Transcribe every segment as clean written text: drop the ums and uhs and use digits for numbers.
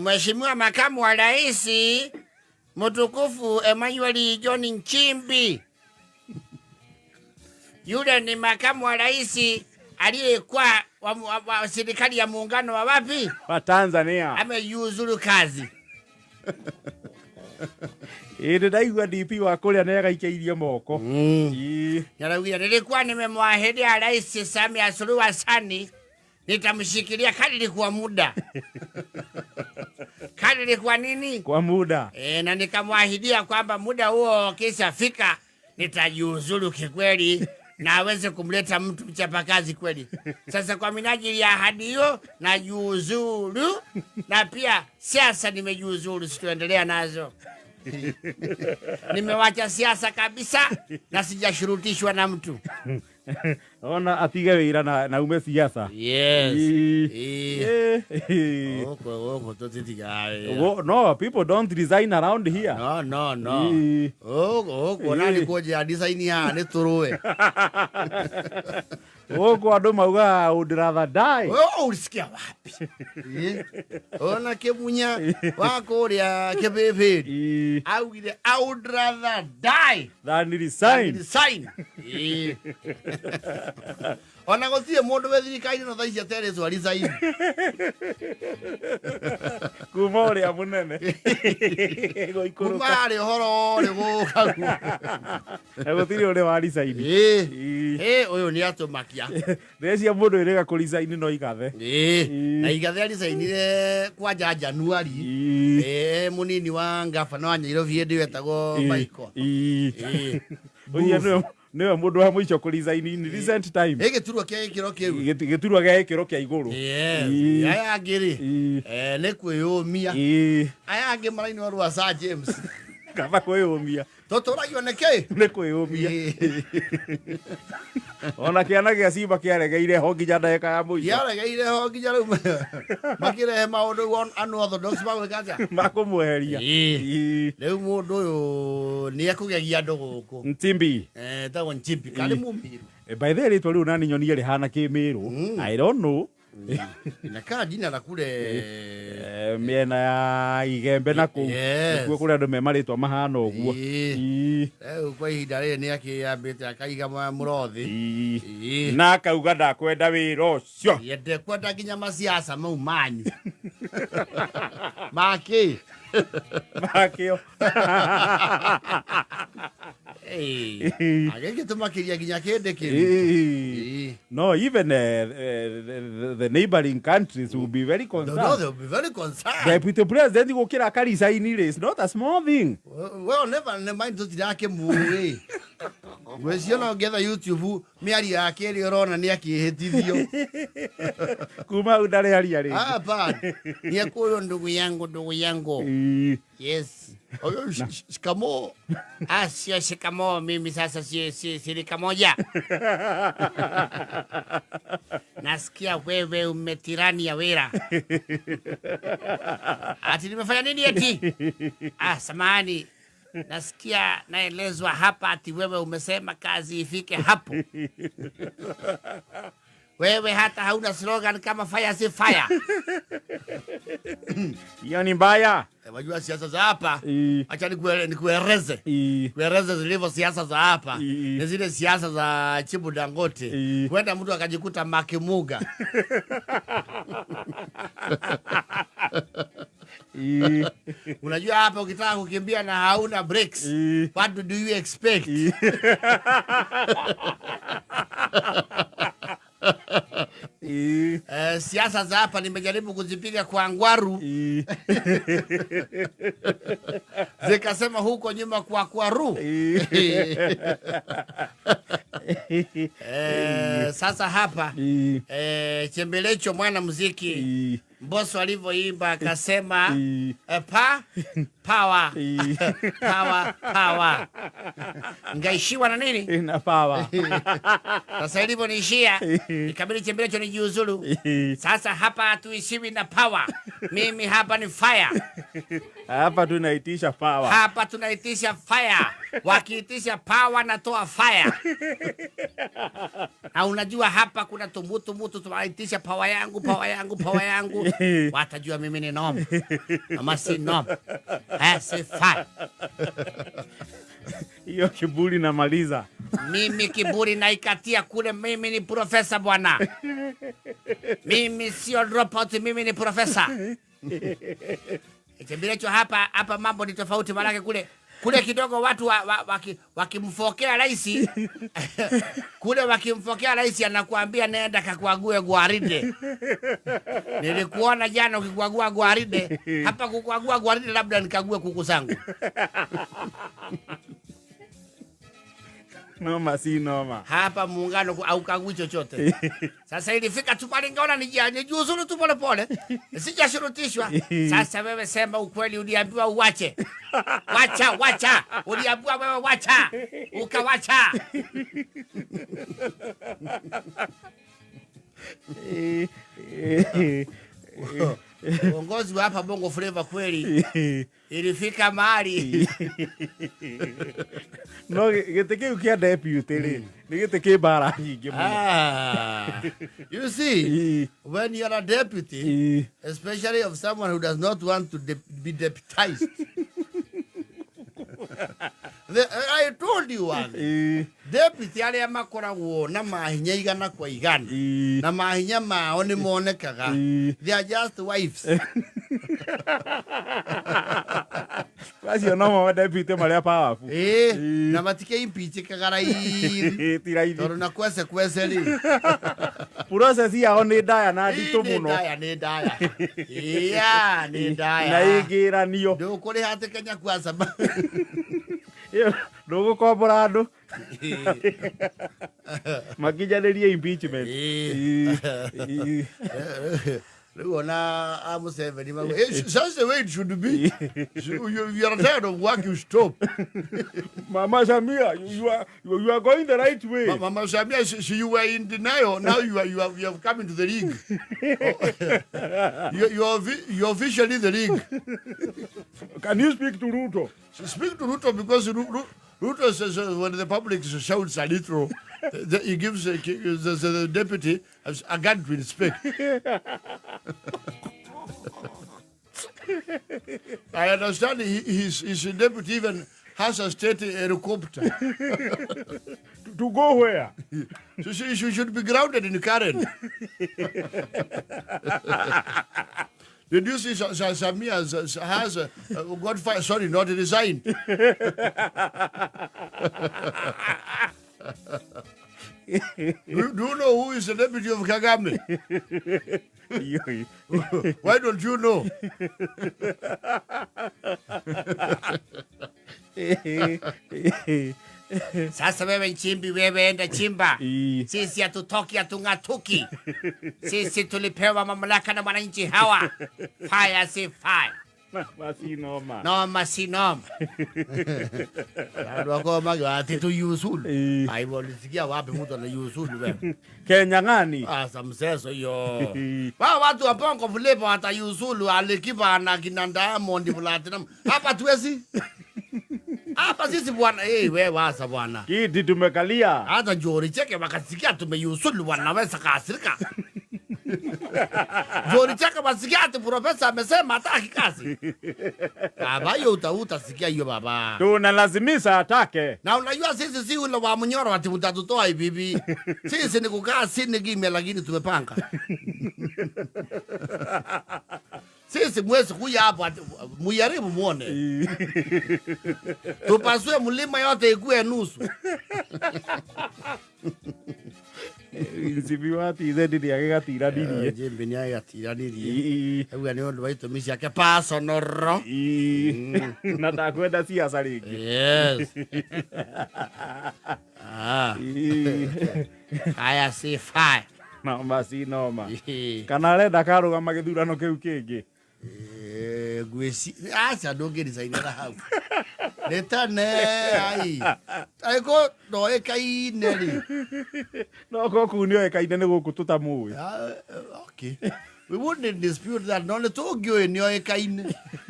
Mheshimiwa Makamu wa Rais Mtukufu Emmanuel John Nchimbi, yule ni makamu wa rais aliyekuwa wa serikali ya muungano wa wapi wa Tanzania, amejiuzulu kazi. Ĩ, ndaigua DP wa kũrĩa nĩ agaikĩirie moko. Ĩ. Naraugire, nilikuwa nimemwahidia Rais Samia Suluhu Hassan nitamshikilia kadiri kwa muda. Kadiri kwa nini? Kwa muda. Na nikamwahidia kwamba muda huo ukishafika nitajiuzulu kikweli na aweze kumleta mtu mchapakazi kweli. Sasa kwa minajili ya ahadi hiyo najiuzulu, na pia siasa nimejiuzulu, sitoendelea nazo. Nimewacha siasa kabisa na sijashurutishwa na mtu. Ona atige wĩra na ume siasa. Yes. Ĩ. Ĩ. Eh. Gũkũ gũkũ tũtitigaga. No, people don't resign around here. No, no, no. Ĩ. Gũkũ gũkũ ona nĩ kũnjĩra design haha nĩ tũrũe. Gũkũ andũ maugaga, "Would rather die." Wewe ulisikia wapi? Eh? Ona Kĩmunya wa kũrĩa Kĩbĩbĩri Ĩ. augire, "I would rather die than than resign." resign. Ĩ. Ona gũtirĩ mũndũ wĩ thirikari no thaa ici aterĩtwo resign. Kuma ũrĩa mũnene Kuma gũikũrũka. harĩ ũhoro ũrĩ gũka. Na gũtirĩ ũrĩ wa resign. Ĩ. Ĩ. Ĩ, ũyũ nĩ atũmakia. Ndĩreciria mũndũ ĩrĩga kũ resign no igathe. Ĩ. Ĩ. Na igathe aricainire kwanja Januari. Ĩ. Ĩ, mũnini wa ngabana wa Nyairobi hĩndĩ ĩyo etagwo Ĩ. Michael. Ĩ. Ĩ. Ũcio nĩwe mũndũ wa mũico kũ resign in recent time. Ĩ, gĩturwa kĩa gĩkĩro kĩu. Gĩturwa gĩa gĩkĩro kĩa igũrũ. Yes. Ĩ. Aya angĩ rĩ, Ĩ. nĩ kwĩyũmia. Ĩ. Aya angĩ marainwo rwa Sir James. Kaba kwĩyũmia. Tũtũragio nĩ kĩ? Nĩ kwĩyũmia. Ĩ. Ona kĩana gĩa cimba kĩaregeire ho nginya ndagĩka ya mũico. Kĩaregeire ho nginya rĩu makĩrehe maũndũ unorthodox magwĩka atĩa? Makũmweheria. Ĩ. Ĩ. Rĩu mũndũ ũyũ nĩ ekũgegia andũ gũkũ. Ntimbi. Etagwo Nchimbi. Karĩ Mũmĩru. By the way, rĩtwa rĩu nani nyonie rĩhana kĩmĩrũ. I don't know. Inakaa jina la kule Mĩena ya Igembe na kũu. Yes. Nĩkuo kũrĩa andũ me marĩtwa mahana ũguo. Ĩ. Ĩ. Rĩu kwa ihinda rĩrĩ nĩ akĩambĩte akaiga mũrothi. Ĩ. Ĩ. Na akauga ndakwenda wĩra ũcio. Ye ndekwenda nginya masiasa mau manyu. Makĩ? Makĩo. Ĩ. Agĩgĩtũmakĩria nginya kĩndĩ kĩu. Ĩ. Ĩ. No, even the neighboring countries will be very No, concerned. no, they'll be very concerned. Deputy President gũkĩra akaricaini rĩ, it's not a small thing. Well, never ne mind tũtirakĩmũĩ. Ngwĩciria no ũngĩetha YouTube mĩario yake ĩrĩa ũrona nĩ akĩhĩtithio. Kuma hau ndarĩ aria rĩngĩ. Hapana. Ni ekũyũ ndugu yangu, ndugu yangu. Ĩ. Yes. Oyo, shikamoo. Ah, sio shikamoo, mimi sasa si shirika moja. Nasikia wewe umetirania wira. Ati nimefanya nini eti? Ah, samahani. Nasikia naelezwa hapa ati wewe umesema kazi ifike hapo. Wewe hata hauna slogan kama fire si fire. Hiyo ni mbaya. Wajua siasa za hapa. Ĩ. Acha nikueleze. Ĩ. Kueleze zilivyo siasa za hapa. Ĩ. Ni zile siasa za Chibu Dangote. Ĩ. Huenda mtu akajikuta Makimuga. Ĩ. Unajua hapa ukitaka kukimbia na hauna brakes. Ĩ. What do you expect? Ĩ. Siasa za hapa nimejaribu kuzipiga kwa ngwaru. Ĩ. Zikasema huko nyuma kwa kwaru. Ĩ. Sasa hapa Ĩ. Chembelecho mwana muziki Ĩ. Mbosso alivyoimba akasema Ĩ. pa power Ĩ. power power, ngaishiwa na nini Na power. Sasa ilivyoniishia ikabidi Chembelecho nijiuzulu. Sasa hapa hatuishiwi na power, mimi hapa ni fire. Hapa tunaitisha power. Hapa tunaitisha fire. Wakiitisha power natoa fire. Na unajua hapa kuna tumutu mutu tunaitisha power yangu, power yangu, power yangu. Watajua mimi ni noma. Ama si noma. Haya si fire. Hiyo kiburi namaliza. Mimi kiburi naikatia kule. Mimi ni profesa bwana, mimi sio dropout, mimi ni profesa. Chembilecho hapa hapa mambo ni tofauti, maanake kule kule kidogo watu wakimfokea rais kule wakimfokea rais anakuambia nenda kakuague gwaride. Nilikuona jana ukikuagua gwaride. Hapa kukuagua gwaride, labda nikague kuku zangu. Noma si noma. Hapa muungano haukagui chochote. Sasa ilifika tu pale ningeona nijiuzulu tu pole pole. Sijashurutishwa. Sasa wewe sema ukweli, uliambiwa uwache. Wacha, wacha. Uliambiwa wewe wacha. Ukawacha. Uongozi wa hapa Bongo Flava kweli ilifika mahali No gĩtĩ kĩu kĩa deputy rĩ nĩ gĩtĩ kĩ mbara nyingĩ mũno. You see, when you are a deputy, especially of someone who does not want to be deputized. I told you one. Deputy arĩa makoragwo na mahinya igana kwa igana. Na mahinya mao nĩ monekaga. They are just wives. Acio no mo deputy marĩa powerful. Na matike impeachikaga raithi. Ti raithi. Tondũ na kwece kwece rĩ. Process yao nĩ ndaya na nditũ Nĩ mũno. ndaya, nĩ ndaya. Iya, nĩ ndaya. Na ĩngĩranio. Ndũkũrĩha atĩ Kenya Kwanza. Ĩyo, ndũgũkombora andũ. Makinyanĩrie impeachment. Rĩu ona a Museveni mauga, that's the way it should be. So you are tired of work, you stop. Mama Samia, you are going the right way. Mama Samia, you were in denial. Now you have come into the league. You are officially the league. Can you speak to Ruto? Speak to Ruto because Ruto says, when the public shouts a little, he gives the deputy a gun to inspect. I understand his deputy even has a state helicopter. To go where? So she should be grounded in Karen. Did you see Samia has got fired? Sorry, not resigned. Do you know who is the deputy of Kagame? Why don't you know? Sasa wewe Nchimbi, wewe enda chimba. Sisi hatutoki, hatung'atuki. Sisi tulipewa mamlaka na wananchi hawa. Fire si fire. Basi noma. Noma si noma. Watu wako magi ati tujiuzulu. Ai, walisikia wapi mtu anajiuzulu wewe? Kenya ngani? Sasa mseso hiyo. Wao watu wa Bongo Flava watajiuzulu, Alikiba na kina Diamond Platinum. Hapa tuwezi. Hapa sisi bwana, wewe wasa bwana. Kiti tumekalia. Hata Njori Cheke wakasikia tumejiuzulu wanaweza kasirika. Njori Cheke wasikia ati profesa amesema hataki kazi. Baba, hiyo utasikia hiyo baba. Tunalazimisha atake. Na unajua sisi si ule wa mnyoro ati mtatutoa hivi hivi. Sisi ni kukaa sini kimya lakini tumepanga. Sisi mwezi kuja hapo ati mujaribu muone. Tupasue mlima yote ikue nusu. Nchimbi wa TZ nĩ agĩgatiranirie. Nchimbi nĩ agĩgatiranirie. Auga nĩ ũndũ wa itũmi ciake personal. Na ndakwenda siasa rĩngĩ. Yes. Haya si fire. Noma si noma. Kana arenda karũgama gĩthurano kĩu kĩngĩ? Ngwĩci-, aca ndũngĩricainĩra hau. Nĩ tene, ai. Angĩkorwo ndoĩkaine rĩ. No korwo kũu nĩoĩkaine nĩ gũkũ tũtamũĩ. Okay. We wouldn't dispute that, no nä tå ngä å ä nä oäkaine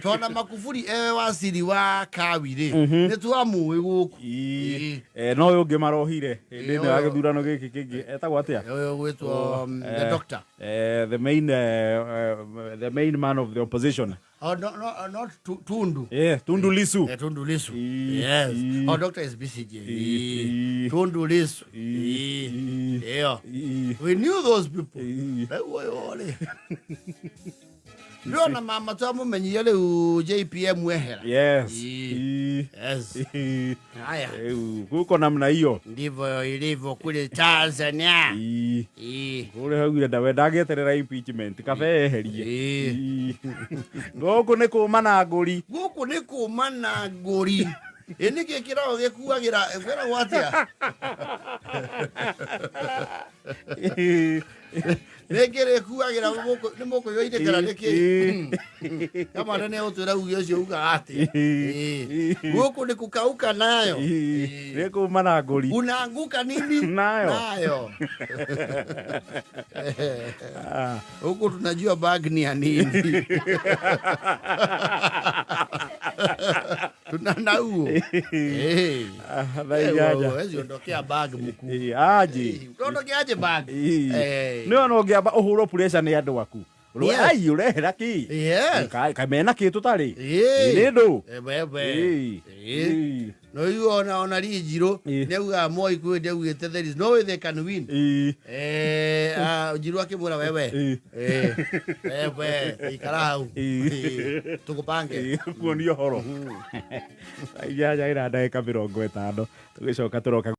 tona Makuburi ewe waciri wa kawi rä nä twamå ä gå kå. Ii. No ũyũ ũngĩ marohire hĩndĩ ĩno ya Ũyũ. gĩthurano gĩkĩ kĩngĩ etagwo atĩa? Å yå gwä two the doctor. The main man of the opposition. Oh, no, no, not Tundu. Yeah, Tundu Lissu. Tundu Lissu. Ii, Yes. ii. Oh, doctor is BCJ. Ii. Tundu Lissu. Ii, ii. Yeah. Ii. We knew those people. Ii. Rĩu ũyũ rĩ, ndĩrona mama twamũmenyire rĩu JPM wehera. Yes. Ii. Ii. Yes. Ii. Haya, Rĩu kuko namna hiyo. ndivyo ilivyo kule Tanzania. Ii. Ii. Kũrĩa haugire ndawe ndangĩeterera impeachment kabe eherie. Ii. Ii. Gũkũ nĩ kũma na ngũri. Gũkũ nĩ kũma na ngũri. Ĩ nĩkĩ kĩrago gĩkuagĩra kwĩragwo atĩa? Nĩkĩ rĩkuagĩra nĩ mũkũyũ-inĩ kana nĩkĩ? Kamande nĩ egũtwĩra uge ũcio ugaga atĩa. Ii. Ii. Gũkũ nĩ kũkauka nayo. Ii. Ii. Nĩ kũma na ngũri. Unaanguka nini? Nayo. Nayo. Ah. Huku tunajua bag ni ya nini. Tunanauo. Eh. Ah, thaa inyanya. Huwezi ondokea bag mkuu. Ii, aje. Utaondokeaje bag? Ii. Eh. Nĩ ona ũngĩamba ũhũrwo pressure nĩ andũ aku. Yes. Ai ũrehera kĩ? Yes. Kamena kĩ tũtarĩ? Ii. Nĩ ndũ. Wewe. Ii. Eh. Ii. No yu ona ri Njirũ Ii. nĩ augaga Moi kwĩ ndĩ augĩte there is no way they can win. Ii. Eh, ah, Njirũ akĩmwĩra wewe. Ii. Eh. Wewe ikara hau. Ii. Eh, Tukupange. Ii, kuonia ũhoro. Thaa inyanya ĩna ndagĩka 50 tũgĩcoka tũroka.